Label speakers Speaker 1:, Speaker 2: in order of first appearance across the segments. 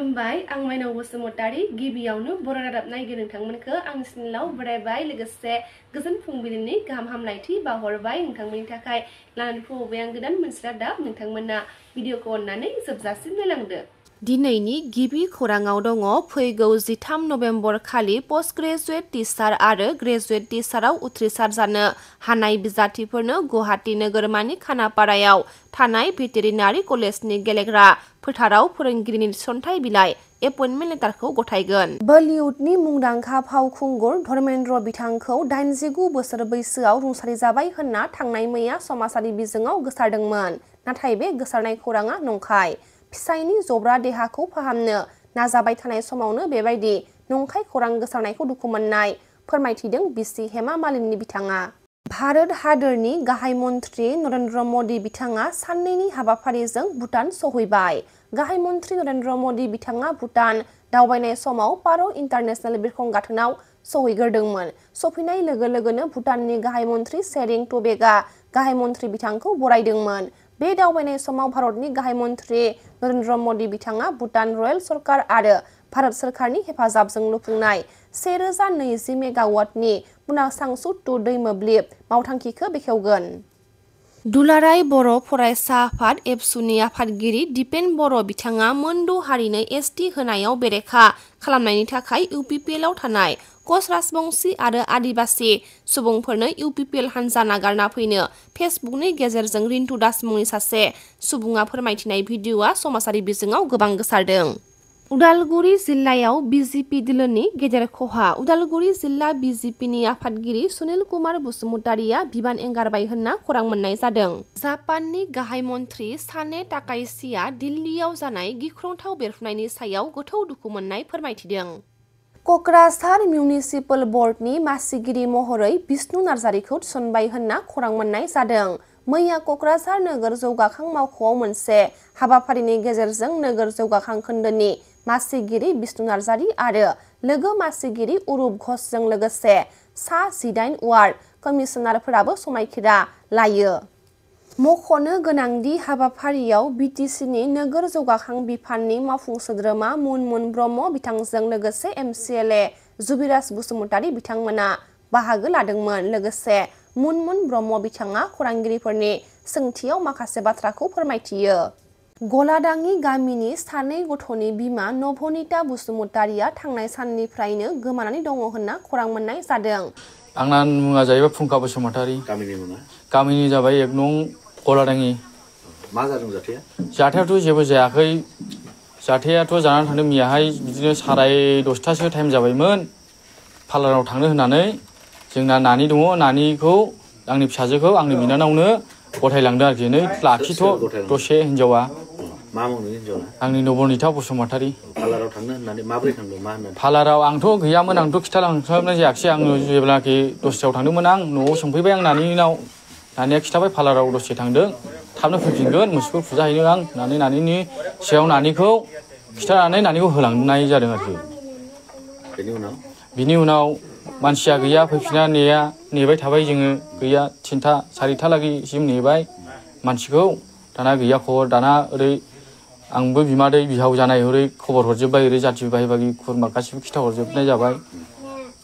Speaker 1: खुलुमबाय आं माइनाव बसुमतारी गिबियावनो बर' रादाब नायगिरि नोंथांमोनखौ आंनि चेनेलाव बरायबाय लोगोसे गोजोन फुंबिलिनि गाहाम हामलायथि बावहरबाय नोंथांमोननि थाखाय लानानै फैबाय आं गोदान मोनसे रादाब नोंथांमोना भिडिअखौ अननानै जोबजासिम नायलांदो। दिनैनि गिबि खौराङाव दङ फैगौ 13 नभेम्बर खालि पोस्ट ग्रेजुएट टिचार आरो ग्रेजुएट टिचाराव उथ्रिसार जानो हानाय बिजाथिफोरनो गुवाहाटी नोगोरमानि खानापारायाव थानाय भेटेरिनारि कलेजनि गेलेग्रा फोथाराव फोरोंगिरिनि थिसनथाइ बिलाइ एपइन्टमेन्ट लेटारखौ गथायगोन। बलिउडनि मुंदांखा फावखुंगुर धर्मेन्द्र बिथांखौ 89 बोसोर बैसोआव रुंसारि जाबाय होनना थांनाय मैया समाजारि बिजोङाव गोसारदोंमोन। नाथाय बे गोसारनाय खौराङा नंखाय। फिसायनि जब्रा देहाखौ फाहामनो नाजाबाय थानाय समावनो बेबायदि नंखाय खौरां गोसारनायखौ दुखु मोननाय फोरमायथिदों बिसि हेमा मालिनी बिथाङा। भारत हादोरनि गाहाय मन्थ्रि नरेन्द्र मदि बिथाङा साननैनि हाबाफारिजों भुटान सहैबाय। गाहाय मन्थ्रि नरेन्द्र मदि बिथाङा भुटान दावबायनाय समाव पार' इन्टारनेशनेल बिरखं गाथोनाव सहैग्रोदोंमोन। सफैनाय लोगो लोगोनो भुटाननि गाहाय मन्थ्रि शेरिं टबेगआ गाहाय मन्थ्रि बिथांखौ बरायदोंमोन। बे दावबायनाय समाव भारतनि गाहाय मन्थ्रि नरेन्द्र मदि बिथाङा भुटान रयेल सरकार आरो भारत सोरखारनि हेफाजाबजों लुफुंनाय 1020 मेगावाटनि बुनासांसु 2 दै मोब्लिब मावथांखिखौ बेखेवगोन। दुलाराय बर' फरायसा आफाद एबसुनि आफादगिरि दिपेन बर' बिथाङा मोनद' हारिनो एसटि होनायाव बेरेखा खालामनायनि थाखाय इउपिपिएलआव थानाय कच राजबंशी आरो आदिबासि सुबुंफोरनो इउपिपिएल हान्जा नागारना फैनो फेसबुकनि गेजेरजों रिन्टु दास मुंनि सासे सुबुङा फोरमायथिनाय भिडिअ'आ समाजारि बिजोङाव गोबां गोसारदों। उदालगुरि जिल्लायाव बिजेपि दोलोनि गेदेर खहा उदालगुरि जिल्ला बिजेपिनि आफादगिरि सुनिल कुमार बसुमतारीया बिबान एंगारबाय होनना खौरां मोननाय जादों। जापाननि गाहाय मन्थ्रि साने ताकाइचिया दिल्लीयाव जानाय गिख्रंथाव बेरफ्रुनायनि सायाव गोथौ दुखु मोननाय फोरमायथिदों। कक्राझार मिउनिसिपेल बर्डनि मासिगिरि महरै बिष्णु नार्जारिखौ थिसनबाय होनना खौरां मोननाय जादों। मैया कक्राझार नोगोर जौगाखां मावख'आव मोनसे हाबाफारिनि गेजेरजों नोगोर जौगाखां खोन्दोनि मासिगिरि बिष्णु नार्जारि आरो लोगो मासिगिरि उरुप घोषजों लोगोसे सा 18 वार्ड कमिसनारफोराबो समायखिरा लायो। मख'नो गोनांदि हाबाफारियाव बिटिसिनि नोगोर जौगाखां बिफाननि मावफुं सोद्रोमा मुनमुन ब्रह्म बिथांजों लोगोसे एमसिएलए जुबिराज बसुमतारी बिथांमोना बाहागो लादोंमोन। लोगोसे मुनमुन ब्रह्म बिथाङा खौरांगिरिफोरनि सोंथियाव माखासे बाथ्राखौ फोरमायथियो। गलादाङि गामिनि सानै गथ'नि बिमा नभनिता बसुमतारीया थांनाय साननिफ्रायनो गोमानानै दङ होनना खौरां मोननाय जादों।
Speaker 2: आंना मुङा जाहैबाय फुंखा बसुमतारी।
Speaker 3: गामिनि मुङा?
Speaker 2: गामिनि जाबाय 1 नं गलादाङि।
Speaker 3: मा जादों जाथाया?
Speaker 2: जाथायाथ' जेबो जायाखै। जाथायाथ' जानानै थांदों मैयाहाय बिदिनो 10:30 टाइम जाबायमोन पार्लाराव थांनो होननानै जोंना नानि दङ नानिखौ आंनि फिसाजोखौ आंनि बिनानावनो गथायलांदों आरोखि नै लाखिथ' दसे हिनजावा।
Speaker 3: मा मुंनि हिनजावा?
Speaker 2: आंनि नभनिता बसुमतारी।
Speaker 3: पार्लाराव थांनो होननानै माबोरै थांदों मा होननानै?
Speaker 2: पार्लाराव आंथ' गैयामोन आंथ' खिथालांस्लाबनाय जायाखिसै आङो जेब्लाखि दसेयाव थांदोंमोन आं न'आव सोंफैबाय आं नानिनाव नानिया खिथाबाय पार्लाराव दसे थांदों थाबनो फैफिनगोन मोसौखौ फुजा हैनो आं होननानै नानिनि सायाव नानिखौ खिथानानै नानिखौ होलांनाय जादों आरोखि। बिनि उनाव मानसिया गैया फैफिना नेबाय थाबाय जोङो गैया 3टा 4टा लागैसिम नेबाय मानसिखौ दाना गैया खबर दाना ओरै आंबो बिमादै बिहाव जानाय ओरै खबर हरजोब्बाय ओरै जाथि बाहाय बागि खुरमा गासिबो खिथाहरजोबनाय जाबाय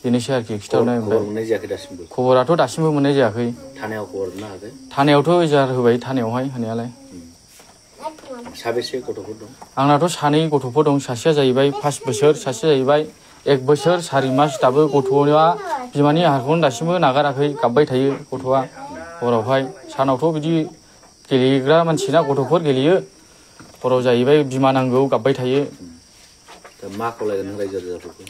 Speaker 2: बेनोसै आरोखि खिथाहरनाय।
Speaker 3: खबर मोननाय जायाखै दासिमबो?
Speaker 2: खबराथ' दासिमबो मोननाय जायाखै।
Speaker 3: थानायाव खबर मोननो हागोन?
Speaker 2: थानायावथ' एजार होबाय थानायावहाय होनायालाय।
Speaker 3: साबेसे गथ'फोर दं?
Speaker 2: आंनाथ' 2 गथ'फोर दं सासेया जाहैबाय 5 बोसोर सासेया जाहैबाय 1 बोसोर 4 मास दाबो गथ'आ बिमानि आहारखौनो दासिमबो नागाराखै गाबबाय थायो गथ'आ हरावहाय सानावथ' बिदि गेलेग्रा मानसिना गथ'फोर गेलेयो हराव जाहैबाय बिमा नांगौ गाबबाय थायो।
Speaker 3: दा मा खावलायगोन रायजो राजाफोरखौ?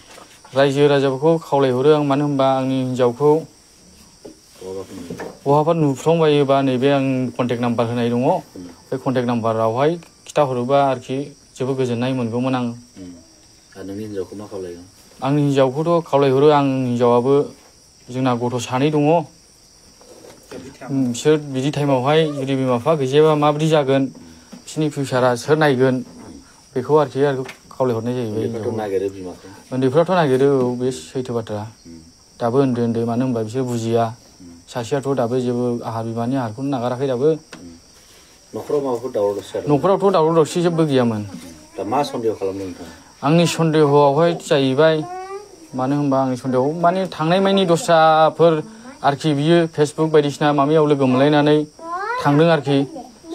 Speaker 2: रायजो राजाफोरखौ खावलायहरो आं मानो होनबा आंनि हिनजावखौ बहाबा नुफ्लांबायोबा नैबे आं कन्टेक्ट नाम्बार होनाय दङ बे कन्टेक्ट नाम्बारावहाय खिथाहरोबा आरोखि जोबोद गोजोननाय मोनगौमोन आं।
Speaker 3: नोंनि हिनजावखौ मा खावलायगोन?
Speaker 2: आंनि हिनजावखौथ' खावलायहरो आं हिनजावाबो जोंना गथ' 2 दङ बिसोर बिदि टाइमावहाय जुदि बिमा बिफा गैजायाबा माबायदि जागोन बिसोरनि फिउचारा सोर नायगोन बेखौ आरोखि खावलायहरनाय जाहैबाय। उन्दैफ्राथ' नागिरो औ बे सैथो बाथ्रा दाबो उन्दै मानो होनबा बिसोर बुजिया सासेयाथ' दाबो जेबो आहार बिमानि आहारखौनो नागाराखै दाबो।
Speaker 3: न'खराव माबाफोर दावराव दावसि जादों?
Speaker 2: न'खरावथ' दावराव दावसि जेबो गैयामोन।
Speaker 3: दा मा सन्देह खालामदों नोंथाङा?
Speaker 2: आंनि सन्देहआवहाय जाहैबाय मानो होनबा आंनि सन्देहआव माने थांनाय मानि दस्राफोर आरोखि बियो फेसबुक बायदिसिना माबायाव लोगो मोनलायनानै थांदों आरोखि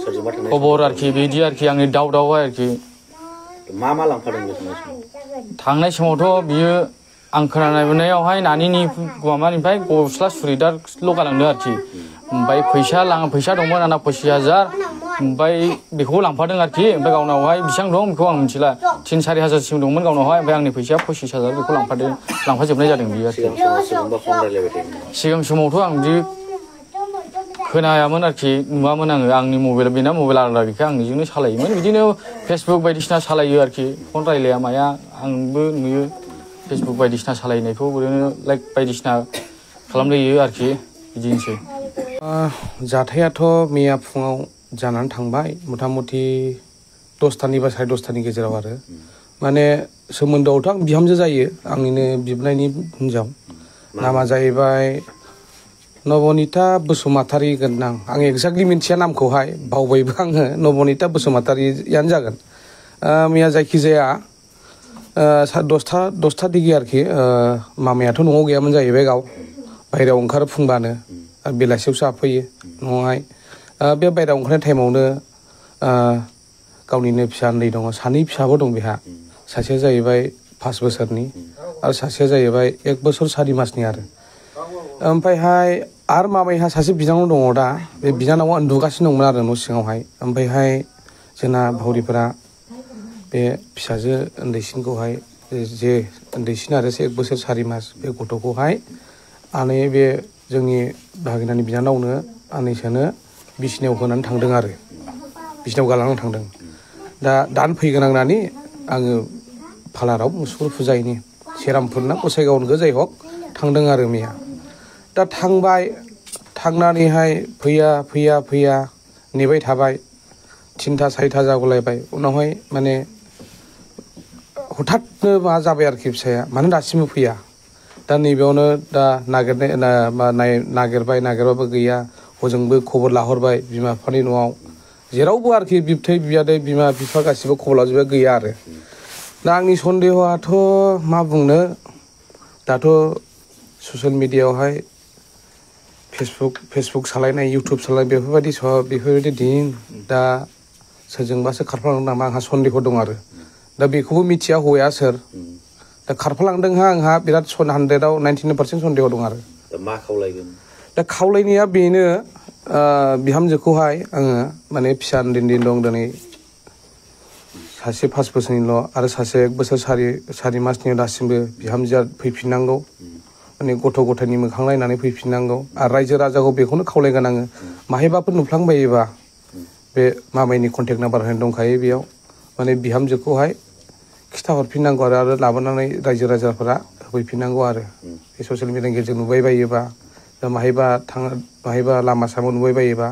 Speaker 3: सोरजोंबा थांनाय
Speaker 2: खबर आरोखि बिदि आरोखि आंनि दाउट आरोखि
Speaker 3: मा लांफादों बे
Speaker 2: थांनाय समावथ' बियो आं खोनानाय मोननायावहाय नानिनि माबानिफ्राय गस्ला सुरिदारल' गालांदों आरोखि ओमफ्राय फैसा दंमोन आंना 25,000 ओमफ्राय बेखौ लांफादों आरोखि ओमफ्राय गावनावहाय बेसेबां दं बेखौ आं मिथिला 3-4 हाजारसिम दंमोन गावनावहाय ओमफ्राय आंनि फैसाया 25,000 बेखौ लांफाजोबनाय जादों बियो आरोखि सिगां समावथ' आं बिदि खोनायामोन आरोखि नुवामोन आंनि मबाइल बेना मबाइल आलादा गैखाया आं बेजोंनो सालायोमोन बिदिनो फेसबुक बायदिसिना सालायो आरोखि फन रायलाया माया आंबो नुयो फेसबुक बायदिसिना सालायनायखौ ओरैनो लाइक बायदिसिना खालामलायो आरोखि बिदिनोसै
Speaker 4: जाथायाथ' मैया फुङाव जानानै थांबाय मथा मथि 10थानि बा 10:30नि गेजेराव आरो माने सोमोन्दोआवथ' आं बिहामजो जायो आंनिनो बिबनायनि हिनजाव नामा जाहैबाय नबनिता बसुमतारी गोनां आं एक्जेक्टलि मिन्थिया नामखौहाय बावबायबो आङो नबनिता बसुमतारीयानो जागोन मैया जायखिजाया 10था दिगि आरोखि मामायाथ' न'आव गैयामोन जाहैबाय गाव बाहेरायाव ओंखारो फुंबानो बेलासियावसो हाबफैयो न'आवहाय बे बाहेरायाव ओंखारनाय टाइमावनो गावनिनो फिसा उन्दै दङ 2 फिसाबो दं बेहा सासेया जाहैबाय 5 बोसोरनि आरो सासेया जाहैबाय 1 बोसोर 4 मासनि आरो ओमफ्रायहाय आरो मामायहा सासे बिनानाव दङ दा बे बिनानावा उन्दुगासिनो दंमोन आरो न' सिङावहाय ओमफ्रायहाय जोंना भावरिफोरा बे फिसाजो उन्दैसिनखौहाय जे उन्दैसिन आरो 1 बोसोर 4 मास बे गथ'खौहाय आनै बे जोंनि भागिनानि बिनानावनो आनैसोनो बिसिनायाव होनानै थांदों आरो बिसिनायाव गालांनानै थांदों दा फैगोन आंनानै आङो फालाराव मुसुगुर फुजायैनि सेरामपुर ना गसाइगावनो जाय हक थांदों आरो मैया दा थांबाय थांनानैहाय फैया नेबाय थाबाय 3था 4था जागुलायबाय उनावहाय माने हठाथनो मा जाबाय आरोखि फिसाया मानो दासिमबो फैया दा नैबेयावनो दा नागिरबाबो गैया हजोंबो खबर लाहरबाय बिमा बिफानि न'आव जेरावबो आरोखि बिबथै बियादै बिमा बिफा गासिबो खबर लाजोबबाय गैया आरो दा आंनि सन्देहआथ' मा बुंनो दाथ' ससियेल मिडियायावहाय फेसबुक सालायनाय इउटुब सालायनाय बेफोरबायदि दिन दा सोरजोंबासो खारफालांदों नामा आंहा सन्देह दं आरो दा बेखौबो मिथिया हौवाया सोर दा खारफालांदोंहा आंहा बिराद 100%आव 99% सन्देह दं आरो
Speaker 3: दा मा खावलायगोन
Speaker 4: दा खावलायनाया बेनो बिहामजोखौहाय आङो माने फिसा उन्दै दं दिनै सासे 5 बोसोरनिल' आरो सासे 1 बोसोर 4 मासनि दासिमबो बिहामजोआ फैफिननांगौ माने गथ' गथायनि मोखां नायनानै फैफिननांगौ आरो रायजो राजाखौ बेखौनो खावलायगोन आङो माहायबाफोर नुफ्लांबायोबा बे मामायनि कन्टेक्ट नाम्बार होनाय दंखायो बेयाव माने बिहामजोखौहाय खिथाहरफिननांगौ आरो लाबोनानै रायजो राजाफोरा होफैफिननांगौ आरो बे ससियेल मिडियानि गेजेरजों नुबाय बायोबा माहायबा लामा सामा नुबाय बायोबा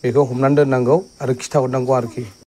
Speaker 4: बेखौ हमनानै दोननांगौ आरो खिथाहरनांगौ आरोखि